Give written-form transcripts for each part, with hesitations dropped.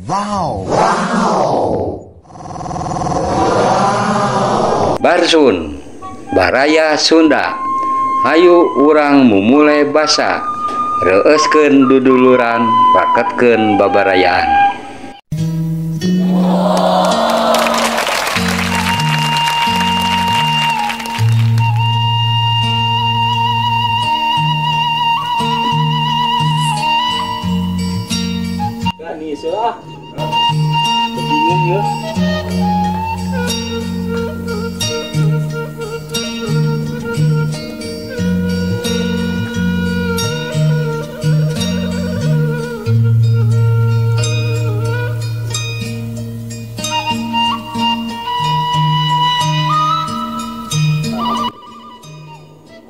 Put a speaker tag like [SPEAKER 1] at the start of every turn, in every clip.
[SPEAKER 1] Wow. Wow.
[SPEAKER 2] Barsun, Baraya Sunda. Hayu urang mumule basa, reueuskeun duduluran, raketkeun babarayaan.
[SPEAKER 3] Ah, bingung ya.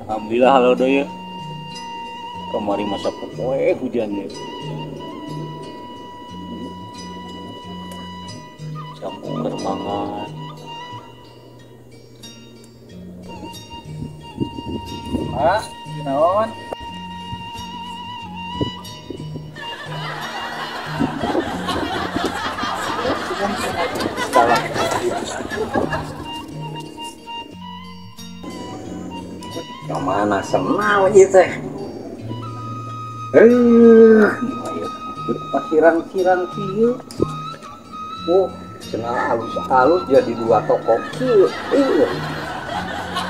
[SPEAKER 3] Alhamdulillah halo doya. Kemarin masa poe hujannya. Kampung kermangan.
[SPEAKER 4] Ah, naon?
[SPEAKER 3] Salah.
[SPEAKER 2] Kemana senau ieu teh? Pasirang-sirang kieu. Oh, cenah alus-alus jadi dua toko kieu.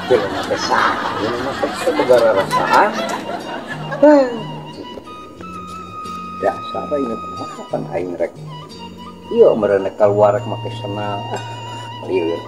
[SPEAKER 2] Jelema teh saha, jelema teh boga rasaan. Dasar ini kumaha pan aing rek. Ieu meureun kaluar rek make senal. Ah, lieur.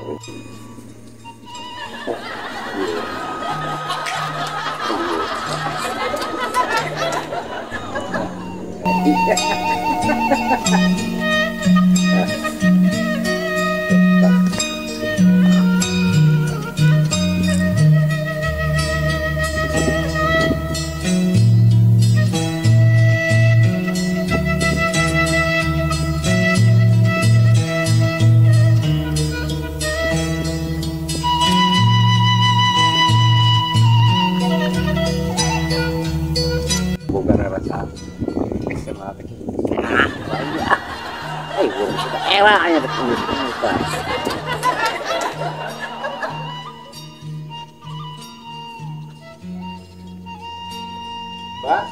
[SPEAKER 4] Pak,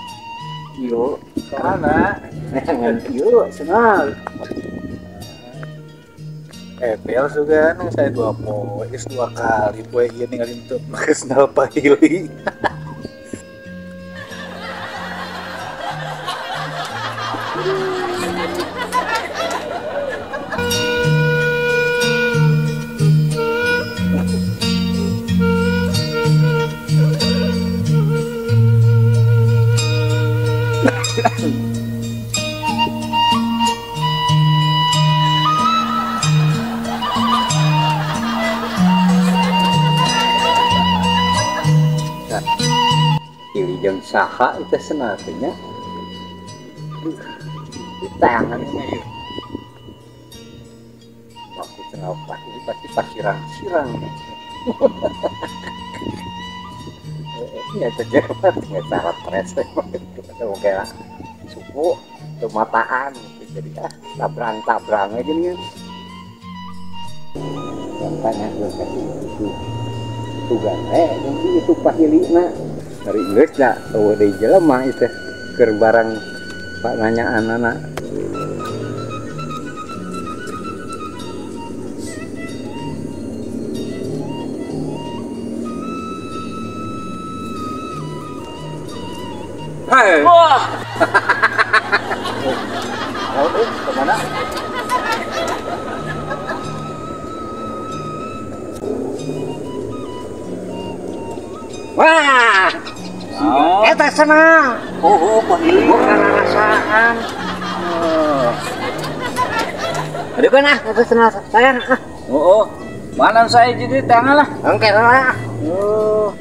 [SPEAKER 2] yuk,
[SPEAKER 4] kemana?
[SPEAKER 2] Yuk, senang.
[SPEAKER 4] Bel juga nang saya dua poe, is dua kali poe ieu ninggalin tuh make sendal pahili.
[SPEAKER 2] Pilih jeung saha itu senatnya di tangan ini waktu senapa ini pasti pasirang-sirang ya terjawab nggak cara press kayak suku kemataan gitu. Jadi ah tabrang-tabrang aja nih tanya gue kasih itu itu pahilina dari Inggris dah, oh dari jelema itu keur barang pak nanya anak-anak. Hai.
[SPEAKER 3] Wah.
[SPEAKER 4] Oh, kemana?
[SPEAKER 2] Wah. Oh. Eta senang.
[SPEAKER 3] Oh, pahili.
[SPEAKER 2] Bukan rasaan. Oh. Aduh kan ah, eta senang sayang ah.
[SPEAKER 3] Oh, oh. Mana saya jadi tangan lah.
[SPEAKER 2] Engke lah.
[SPEAKER 3] Oh.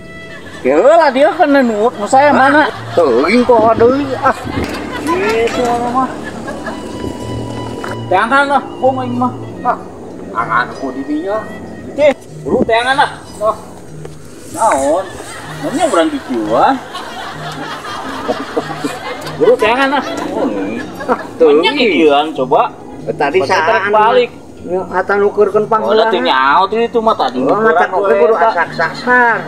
[SPEAKER 3] Lah dia kena nuwut nu saya mana?
[SPEAKER 2] Teuing kok deui ah.
[SPEAKER 3] Gitu mah. Tangan lah, bong aing mah.
[SPEAKER 2] Ah, tangan ku di dinya.
[SPEAKER 3] Teh, buru tangan lah. Oh. Naon? Namanya urang dikieuan. Buru tangan lah. Oh,
[SPEAKER 2] Tuh.
[SPEAKER 3] Banyak kieuan coba.
[SPEAKER 2] Tadi saat
[SPEAKER 3] balik.
[SPEAKER 2] Atan nukeurkeun pangheulana.
[SPEAKER 3] Oh, teu nyaho teh itu mah tadi.
[SPEAKER 2] Oh, matak oge kudu asak sasar.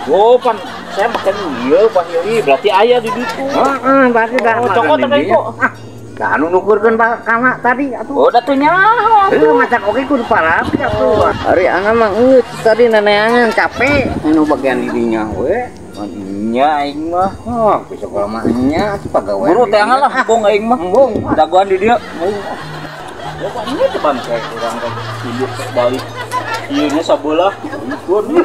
[SPEAKER 3] Oh, pan saya makan ieu pahili berarti aya di ditu.
[SPEAKER 2] Heeh, berarti dah.
[SPEAKER 3] Oh, cokot teh kok.
[SPEAKER 2] Ah, da anu nukeurkeun kana tadi atuh.
[SPEAKER 3] Oh, da teu nyaho.
[SPEAKER 2] Heuh, matak oge kudu parapi atuh. Ari ana mah geus tadi neneangan capek anu bagian didinya we.
[SPEAKER 3] Nya aing mah.
[SPEAKER 2] Oh, ku sekolah mah nya atuh pagawean.
[SPEAKER 3] Buru teangan lah, bong aing mah.
[SPEAKER 2] Embung.
[SPEAKER 3] Dagoan di dieu. Ya kok ini tuh bang kayak kurang kan tidur balik. Ieu nya sabelah. Buru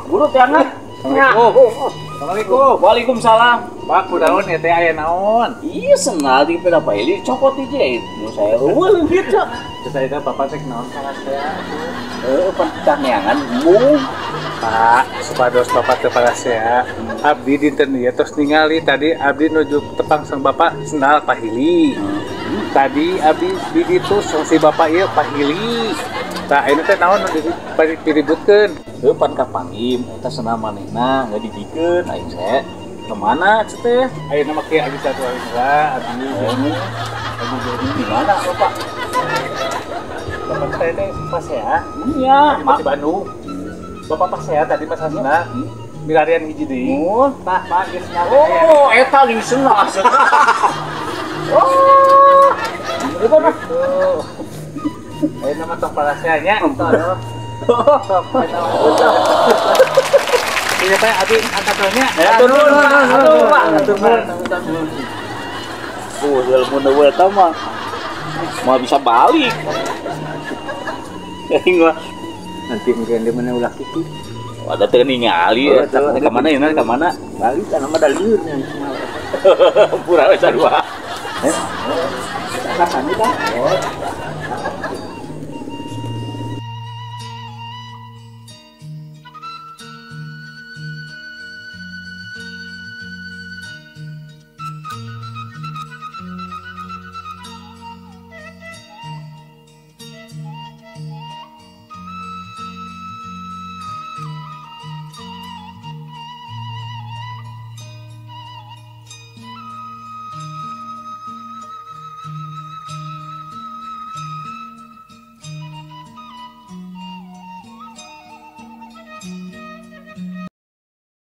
[SPEAKER 3] buru teangan.
[SPEAKER 4] Assalamualaikum. Assalamualaikum.
[SPEAKER 3] Waalaikumsalam.
[SPEAKER 4] Pak, kunaon eta aya naon?
[SPEAKER 3] Iya senal di peda pahili cokot hiji. Nu saya eueuh leungit cok.
[SPEAKER 4] Terus ayeuna bapak teh naon ka saya?
[SPEAKER 3] Heuh, pan neangan embung.
[SPEAKER 4] Pak, supados bapak teu parasea. Abdi dinten ieu tos ningali tadi abdi nuju tepang sang bapak sendal pahili. Tadi abdi di ditu sang si bapak ieu pahili. Tah ayeuna teh naon nu diributkeun?
[SPEAKER 3] Heuh, pan kapanggim eta sendal manehna geus didikeun aing saya kemana teh?
[SPEAKER 4] Ayeuna mah kieu abdi satuan heula abdi.
[SPEAKER 3] Abdi di mana bapak?
[SPEAKER 4] Bapak teh teh pasea?
[SPEAKER 3] Iya,
[SPEAKER 4] di Bandung. Bapak pasea tadi pas sendal. Milarian hiji deui. Tah, Pak geus sendal.
[SPEAKER 3] Oh, eta geus sendal. Oh. Itu mah.
[SPEAKER 4] Ayeuna mah tong parasea nya. Iya Pak, abi angkat nya.
[SPEAKER 3] Atur nuhun, atur Pak. Atur nuhun. Oh, ilmu nu eta mah. Moal bisa balik. Aing mah
[SPEAKER 2] nanti mungkin di mana ulah kitu.
[SPEAKER 3] Ada teu ningali eta ka mana ieu ka mana?
[SPEAKER 2] Balik kana mah da lieur nya.
[SPEAKER 3] Pura we sarua.
[SPEAKER 2] Eh. Saha dah.